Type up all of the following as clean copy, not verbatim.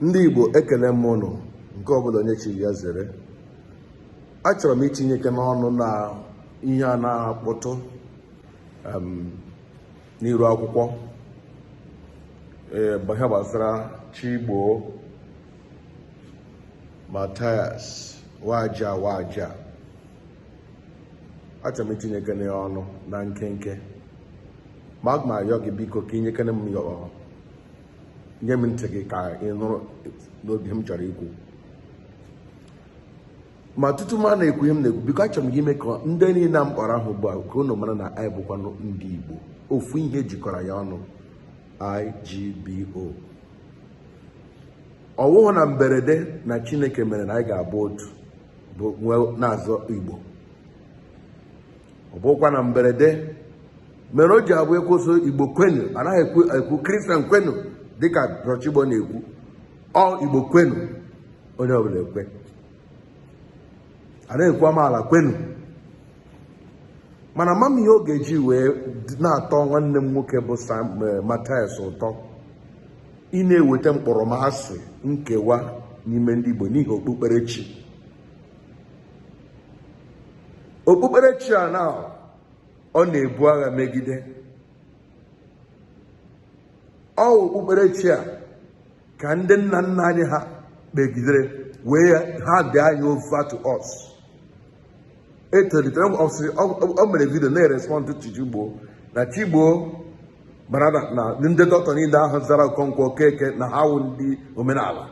Ndị Igbo, ekele m ụnụ. Nke ọbụla onye chiri ya zere. Achọrọ m itinye ike n'ọnụ na ihe a na-akpọtụ n'iru akwụkwọ, ee, ihe gbasara Chigbo Mathias Waja Waja. Achọrọ m itinye ike n'ọnụ na nkenke, ma aga m ayọ gị, biko, ka inyekene m yọọ, nye m ntị gị ka ị nụrụ n'obi m chọrọ ikwu. Ma tutu m na-ekwu ihe m na-ekwu, biko, achọrọ m gị ime ka ndị niile m kpọrọ ahụ ugbu a, ka unu mara na anyị bụkwanụ ndị Igbo. Ofu ihe jikọrọ ya ọnụ, IGBO. Ọ wụghị na mberede na Chineke mere na anyị ga-abụ otu bụ nwee na-azọ Igbo. Ọ bụkwa na mberede mere o ji abụ ekwoso Igbo kwenu, anaghị ekwu ekwu Christian kwenu, dịka Chigbo na-ekwu ọ Igbo kwenu, onye ọbụla ekwe. Anaghị ekwu amaala kwenu. Mana ama m ihe ọ ga-eji wee na-atọ nwanne m nwoke bụ Sam Mathias ụtọ ị na-eweta mkpọrọmasị nkewa n'ime ndị Igbo n'ihi okpukperechi. Okpukperechi a na ọ na-ebu agha megide ọ okpukperechi a ka ndị nna nna anyị ha kpegidere wee ha dị anyị over to us. Etolitere o mere video na-erespond to Chigbo na Chigbo mara na ndị dọkịta niile ahụ zara Okonkwo Okeke na ha wụ ndị omenala.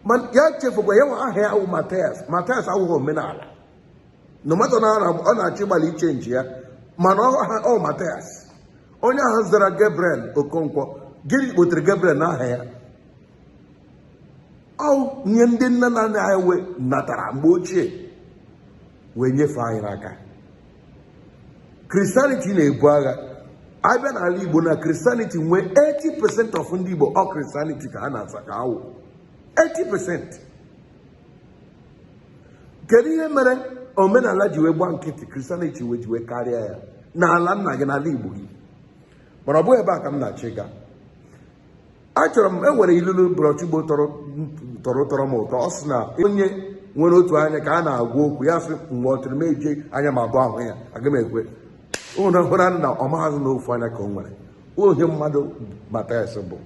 Ma ya chefukwa ya nwa aha ya wụ Mathias. Mathias awụghị omenala, no matter na ọ na-achọ ịgbalị ichange ya, mana ọ Mathias. Onye ahụ zara Gabriel Okonkwo, gịnị kpotere Gabriel n'aha ya? Ọ ihe ndị nna nna anyị wee natara mgbe ochie wee nyefee anyị n'aka. Christianity na-ebu agha abịa n'ala Igbo na Christianity nwee 80% of ndị Igbo, ọ Christianity ka ha na-asa ka awụ 80%. Kedu ihe mere omenala ji wee gba nkịtị, Christianity wee ji wee karịa ya n'ala nna gị, n'ala Igbo gị? Mana ọ bụghị ebe a ka m na-achọ ịga. Achọrọ m, enwere ilulu Chigbo tọrọ tọrọ m ụtọ. Ọ sị na onye nwere otu anya ka a na-agwa okwu, ya sị, "Mgbe ọ tụrụ m eje anya ma abụọ ahụ ya, aga m ekwe." Ụnụ hụrụ na ọ maghazị na ofu anya ka o nwere ohe mmadụ Mathias bụ.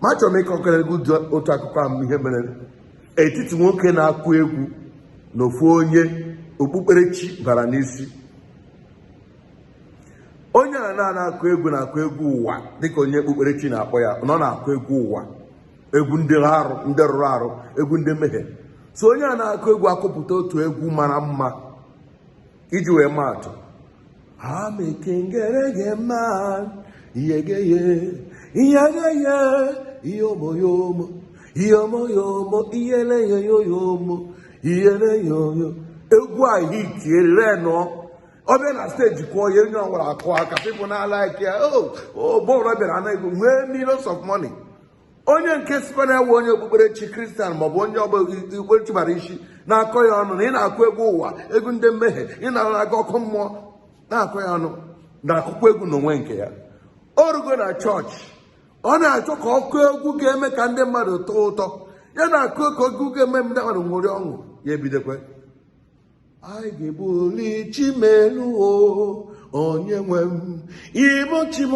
Ma achọrọ m ịkọkọrọ gị otu akụkọ ahụ, ihe mere etiti nwoke na-akụ egwu na ofu onye okpukperechi bara n'isi. Onye a na-akụ egwu na-akụ egwu ụwa, dịka onye okpukperechi na-akpọ ya na ọ na-akụ egwu ụwa, egwu ndị arụ, ndị rụrụ arụ, egwu ndị mmehie. So onye a na-akụ egwu akụpụta otu egwu mara mma. Iji wee maa atụ, amekengerege iyegeye iyegeye iyomoyomo iyomoyomo iyeleyoyoyomo iyeleyoyo. Egwu a hitie renụọ. Ọ bịa na stage kụọ ya, onye ọbụla akụ aka. People na-alike ya. O bọọlụ bịara ana egwu nwee millions of money. Onye nke sikwa na-ewe onye okpukperechi Christian maọbụ onye ọbụla okpukperechi bara isi na-akọ ya ọnụ na ị na-akụ egwu ụwa, egwu ndị mmehie, ị na-aga ọkụ mmụọ, na-akọ ya ọnụ, na-akụkwa egwu n'onwe nke ya. O rugo na chọọchị, ọ na-achọ ka ọkụ egwu ga-eme ka ndị mmadụ tọọ ụtọ. Ya na-akụ ka egwu ga-eme ndị mmadụ ṅụrị ọṅụ. Ya ebidokwe, "Anyị ga-ebuli Chimelu o, onye nwe m, ịbụ chi m,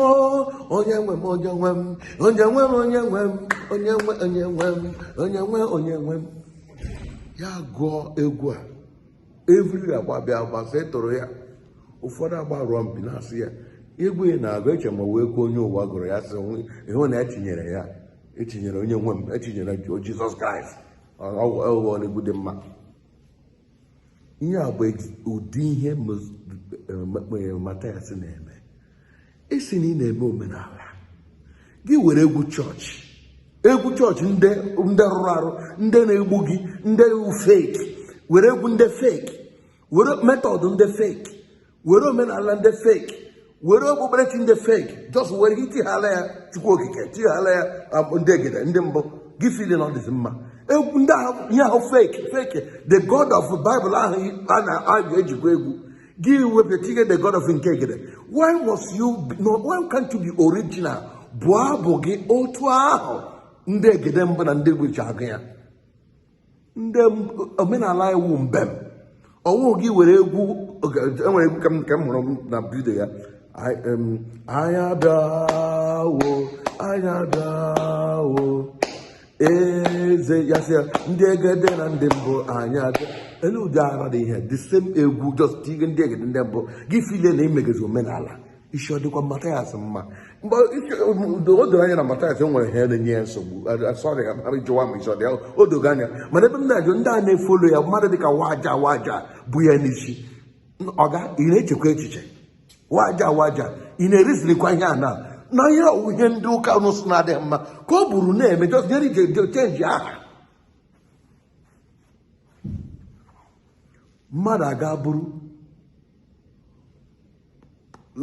onye nwe m, onye nwe m, onye nwe m, onye nwe m, onye nwe, onye nwe m, onye nwe, onye nwe m." Ya gụọ egwu a every agba bịa gbasa tụrụ ya. Ụfọdụ agbarụọ mpi na-asị ya egwu ị na-agụ eche ma wee kwuo onye ụwa gụrụ ya, sị ịhụ na etinyere ya, etinyere onye nwe m, etinyere Jizọs Kraịst. Ọghọọ egwu dị mma. Ihe a bụ ụdị ihe Mathias na-eme. Isi na ị na-eme omenala gị, were egwu chọọchị, egwu chọọchị ndị rụrụ arụ, ndị na-egbu gị, ndị fake, were egwu ndị fake, were method ndị fake, were omenala ndị fake, were okpukperechi ndị fake, just were gị tighala ya Chukwu Okike, tighala ya ndị egede ndị mbụ gị, feel na ọ dịzi mma. Egwu ndị ahụ, ihe ahụ fake fake, the God of Bible ahụ a na-ejikwa egwu gị wepụ tinye the God of nke egede. Why must you no, why can't you be original? Bụọ abụ gị otu ahụ ndị egede mbụ na ndị egwu ji agụ ya. Ndị omenala iwu mbem ọwụ gị were egwu. Enwere egwu ka m hụrụ na vidio ya, "Anya bịawo, anya bịawo, eze," ya sị ya, "Ndị egede na ndị mbụ, anya bịa." Elu ụdị ara dị ihe, the same egwu, just tinye ndị egede, ndị mbụ, gị file na imegezi omenala. Isi ọ dịkwa Mathias mma? Mgbe o doro anya na Mathias nwere ihe na-enye ya nsogbu. Sorry, jụwa m isi ọ dị ya, o dogo anya. Mana ebe m na-ajụ ndị a na-efollow ya, mmadụ dịka waja waja bụ ya n'isi ọga, ị na-echekwa echiche? Waja waja, ị na-erizirikwa ihe a na ihe ọwụ ihe ndị ụka nụsụ na-adịghị mma ka ọ bụrụ na-eme, just nyere ije change aha. Mmadụ aga bụrụ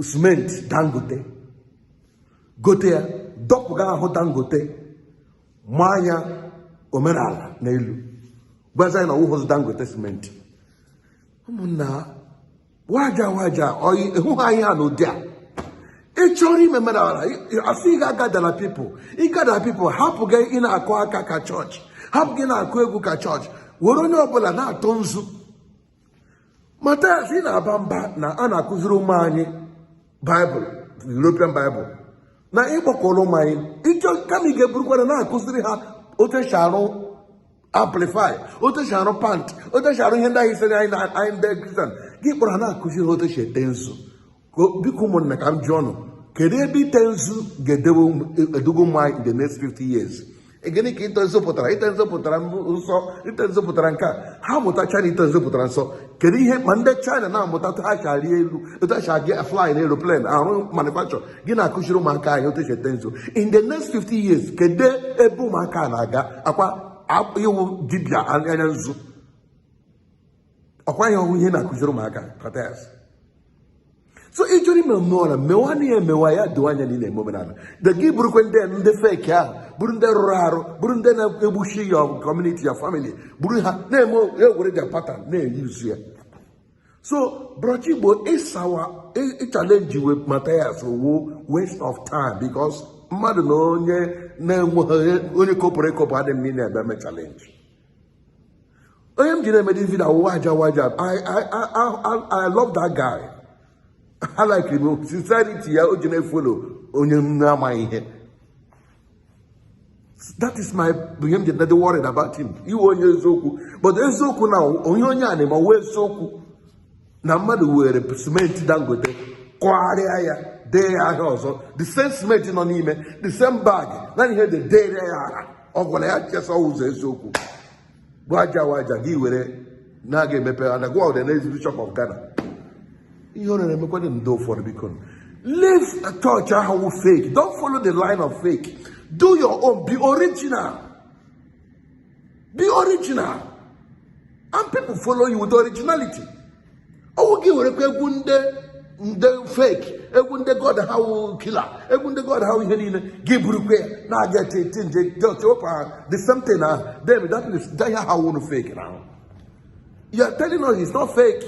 simenti Dangote, gote ya, dọpụga ahụ Dangote, maa ya omenala n'elu, gwazi anyị na ọwụhụzi Dangote simenti. Ụmụnna, waja waja, ịhụghị anyị ha n'ụdị a. Ị chọrọ ime omenala, asị ị ga-agather people, ịgather people, hapụ gị ị na-akụ aka ka chọọchị, hapụ gị na-akụ egwu ka chọọchị, were onye ọbụla na-atụ nzu. Mathias, ị na-aba mba na a na-akụziri ụmụ anyị Baịbụl, European Bible, na ịgbakọrọ ụmụ anyị ịchọ, kama ị ga-eburukwana na-akụziri ha otu esi arụ amplify, otu esi arụ pant, otu esi arụ ihe ndị anyị sịrị anyị na anyị ndị Kristian, gị kpọrọ ha na-akụziri ha otu esi ete nzu. Biko ụmụnna, ka m jụọ ọnụ, kedu ebe ite nzu ga-eduga ụmụ anyị in the next 50 years? Gịnị ka ite nzu pụtara? Ite nzu pụtara nsọ, ite nzu pụtara nke a. Ha mụtacha na ite nzu pụtara nsọ, kedu ihe ma ndị China na-amụta otu ha si arị elu, otu ha si aga fly na aeroplane, arụ manufacture, gị na-akụziri ụmụaka anyị otu esi ete nzu? In the next 50 years, kedu ebe ụmụaka na-aga? Akwa iwu dibịa anya nzu, ọkwa ihe ọhụụ ihe na-akụziri ụmụaka, Mathias. So ị chọrọ ime omenala, mewa na ya, emewa ya, doo anya na ị na-eme omenala. De gị bụrụkwa ndị fake ahụ, bụrụ ndị rụrụ arụ, bụrụ ndị na-egbuchi your community, your family, bụrụ ha na-eme, ewere their pattern na-eyuzu ya. So Brochigbo, ịsawa ịchallenge with Mathias wo waste of time, because mmadụ na onye na-enweghị onye kopụrụ ekopụ adịghị mma ị na-ebe eme challenge. Onye m ji na-eme this video, waja waja, I love that guy. I like him, sincerity ya o ji na-efollow onye m na-amaghị ihe. That is my ihe m ji dị worried about him, iwe onye eziokwu. But eziokwu na onye a na-eme ọwa eziokwu na mmadụ were simenti Dangote kọgharịa ya, dee ya ahịa ọzọ, the same cement nọ n'ime the same bag, naanị ihe dị dere ya aha, ọ gwara ya chesa ụzọ. Eziokwu bụ aja waja gị were na-aga emepe ana gwa the next bishop of Ghana ihe ọ na-emekwa dị ndị ụfọdụ. Biko, leave church ahụ wụ fake. Don't follow the line of fake. Do your own. Be original, be original, and people follow you with originality. Ọwụ gị werekwa egwu ndị fake, egwu ndị god ha wụ killer, egwu ndị god ha wụ ihe niile, gị burukwa ya na-aga eti nje, just wepụ ha the same thing ahụ. Then that is that ha wụrụ fake. Now you are telling us it's not fake.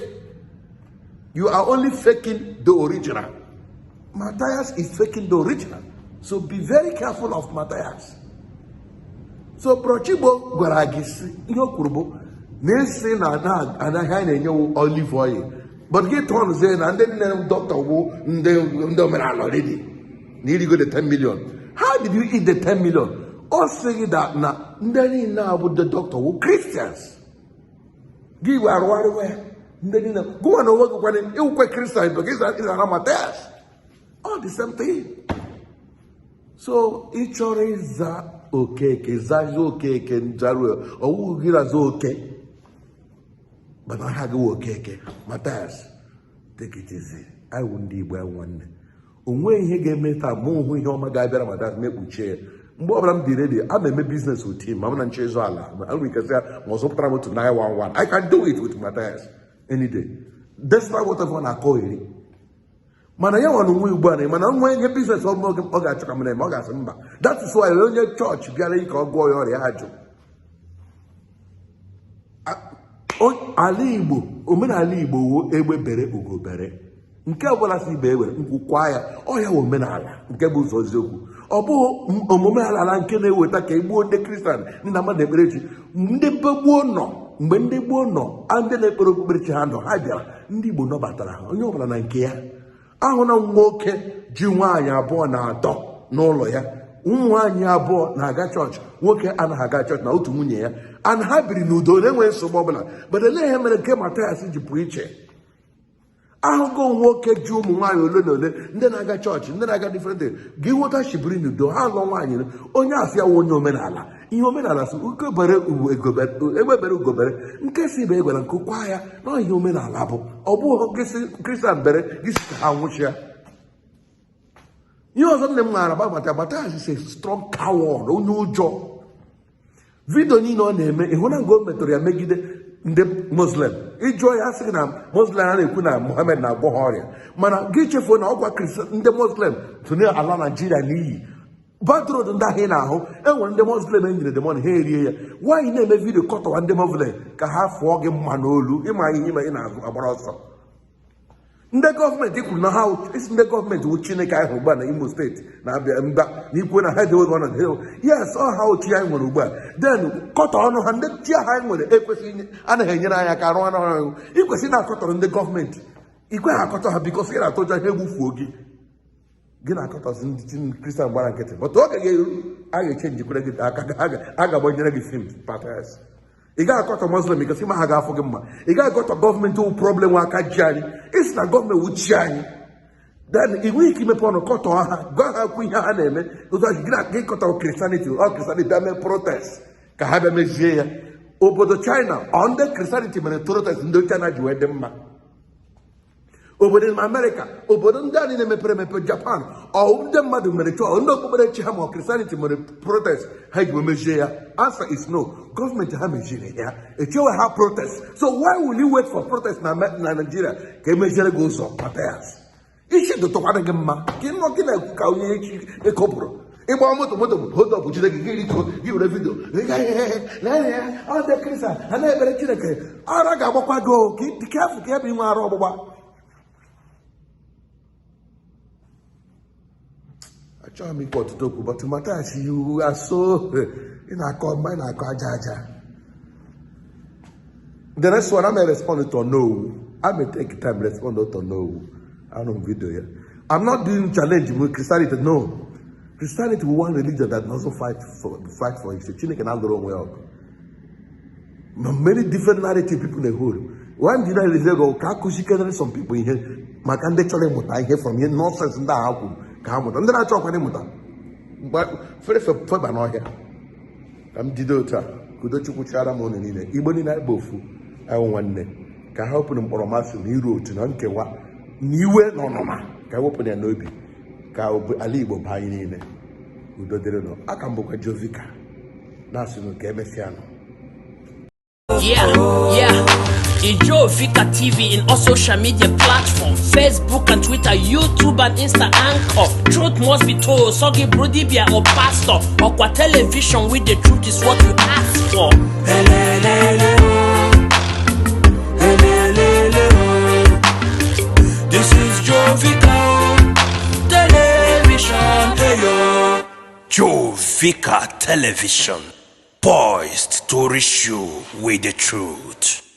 You are only faking the original. Matthias is faking the original, so be very careful of Matthias. So Brochigbo gwara gị si ihe o kwuru bụ na esi na anaghị anyị na-enyewu olive oil, but gị tọnụzie na ndị nne dọkịta bụ ndị omenala already na irigo the 10 million. How did you eat the 10 million? Ọ sị gị that na ndị niile abụ the doctor wụ Christians. Gị wee arụgharịwa ya, ndị niile gụwa na onwe gị kwana ịwụkwe Christian bụ gị ịzara Matthias, all the same thing. So ị chọrọ ịza Okeke, zazie Okeke njaru ọwụ gị raza oke, mana aha gị wụ Okeke. Matthias, take it easy. Anyị wụ ndị Igbo, anyị nwanne. O nweghị ihe ga-eme taa mụ hụ ihe ọma ga-abịara Matthias mekpuchie ya. Mgbe ọbụla m dị ready, a ma eme business with him. Ma m na nche ịzụ ala, ma nwere ike sị ya ma ọ zụpụtara m otu 911. I can do it with Matthias any day, despite whatever ọ na-akọ eri. Mana ya nwa na onwe ugbu a na mana nwa ihe business ọ bụla ọ ga-achọ ka m na-eme, ọ ga-asị mba. That is why onye chọọchị bịara ike ọ gwọọ ya ọrịa, ajụ. Ala Igbo, omenala Igbo wo egbe bere ugo bere. Nke ọbụla si ibe ewere nkwukwa ya, ọ ya wụ omenala nke bụ ụzọ eziokwu. Ọ bụghị omume ala nke na-eweta ka e gbuo ndị Kristian ndị na mmadụ ekpere chi. Ndị be gboo nọ, mgbe ndị gboo nọ, ndị na-ekpere okpukperechi ha nọ, ha bịara, ndị Igbo nọbatara ha, onye ọbụla na nke ya. Ahụ na nwoke ji nwaanyị abụọ na atọ n'ụlọ ya, ụmụ nwaanyị abụọ na-aga chọọchị, nwoke anaghị aga chọọchị na otu nwunye ya, and ha biri n'udo na-enweghị nsogbu ọbụla. But elee ihe mere nke Mathias ji pụọ iche? Ahụgo nwoke ji ụmụ nwaanyị ole na ole, ndị na-aga chọọchị, ndị na-aga different, gị nghọta shibiri n'udo, ha lụọ nwaanyị. Onye asị ya onye omenala, ihe omenala si ugobere, egbe bere ugobere, nke si ibe egwara nke kwa ya na ihe omenala bụ. Ọ bụghị Kristian bere gị si ka ha nwụchịa. Ihe ọzọ nne m maara gbabata, Mathias is a strong coward, onye ụjọ. Video niile ọ na-eme, ịhụ na nga o metụrụ ya megide ndị Muslim, ịjụọ ya, sị gị na Muslim a na-ekwu na Muhammad na-agwọ ha ọrịa, mana gị chefuo na ọgwa Kristian ndị Muslim tụnye ala Naijiria n'iyi. Bad road ndị ahụ ị na-ahụ, enwere ndị Muslim e nyere demon ha erie ya. Nwaanyị na-eme video kọtọwa ndị Muslim ka ha fụọ gị mma n'olu, ịma ihe ime ị na-azụ agbara ọsọ. Ndị gọọmenti kwuru na ha isi ndị gọọmenti wụ Chineke anyị ugbu a na Imo Steeti na-abịa mba na ikwu na ha edewe gị ọnọdụ. Yes, ọ ha ochi anyị nwere ugbu a. Then kọtọ ọnụ ha, ndị chi ha anyị nwere ekwesịghị anaghị enyere anyị aka rụọ ọrụ ọrụ. Ikwesị na-akọtọrọ ndị gọọmenti, ikwe ha akọtọ ha, because ị na-atụ ụjọ ha egbufuo gị. Gị na-akọtọzi ndị Kristian gbara nkịtị, but oge ga-eru, a ga-eche njikwere gị aka, a ga-agbanyere gị fim. Mathias, ị gaghị akọtọ Muslim because ịma ha ga-afụ gị mma. Ị gaghị akọtọ gọọmenti wụ problem aka ji anyị, isi na gọọmenti wụ chi anyị. Then ị nweghị ike imepe ọnụ kọtọ ha, gwa ha kwu ihe ha na-eme otu a. Gị na kọtọ Christianity, ọ Christianity bịa mee protest ka ha bịa mezie ya. Obodo China, ọ ndị Christianity mere protest, ndị China ji wee dị mma. Obodo Amerịka, obodo ndị a niile mepere emepe, Japan, ọ ndị mmadụ mere chọọ ndị okpukperechi ha ma ọ Christianity mere protest ha ji wee mezie ya? Answer is no. Gọọmenti ha meziri ya, echewe ha protest. So why will you wait for protest na Nigeria ka emeziere gị ụzọ? Mathias, isi dụtụkwana gị mma ka ị nọ gị na-ekwu ka onye echi ekopụrụ ịgba moto, moto hold up jide gị, gị rituo, gị were video ya. Ọ ndị Kristian ha na-ekpere Chineke, ara ga-agbakwa gị o. Ka ị careful ka ebe inwe ara ọgbụgba. Achọghị m ikwu ọtụtụ okwu, but Mathias, you are so, ị na-akọ mgbe ị na-akọ aja aja. The next one, I may respond to no. I may take time respond to no. Anụ m video ya. I'm not doing challenge with Christianity, no. Christianity is one religion that doesn't fight for it. Chineke na-alụrụ onwe ya ọgụ. Many different narrative people na-hold. One dị na go ka akụzikedere some people ihe maka ndị chọrọ ịmụta ihe from ihe nonsense ndị agha kwuru ka ha mụta, ndị na-achọ ọkwa ịmụta fere feba n'ọhịa. Ka m jide otu a, ka udo Chukwu chịara m unu niile. Igbo niile, anyị bụ ofu, anyị nwanne. Ka ha wepụrụ mkpọrọmasị na iru otu na nkewa na iwe na ọnụma, ka e wepụrụ ya n'obi, ka ala Igbo baa anyị niile. Udo dịrịnụ. Aka m bụkwa Jovika na-asịnụ ka emesịanụ. Yeah. Ijovika TV in all social media platforms: Facebook and Twitter, YouTube and Insta Anchor. Truth must be told. Sogi Brudibia or Pastor. Or kwa television with the truth is what you ask for. Elelele oh. Elelele oh. This is Jovika oh. Television, hey yo. Jovika Television, poised to reach you with the truth.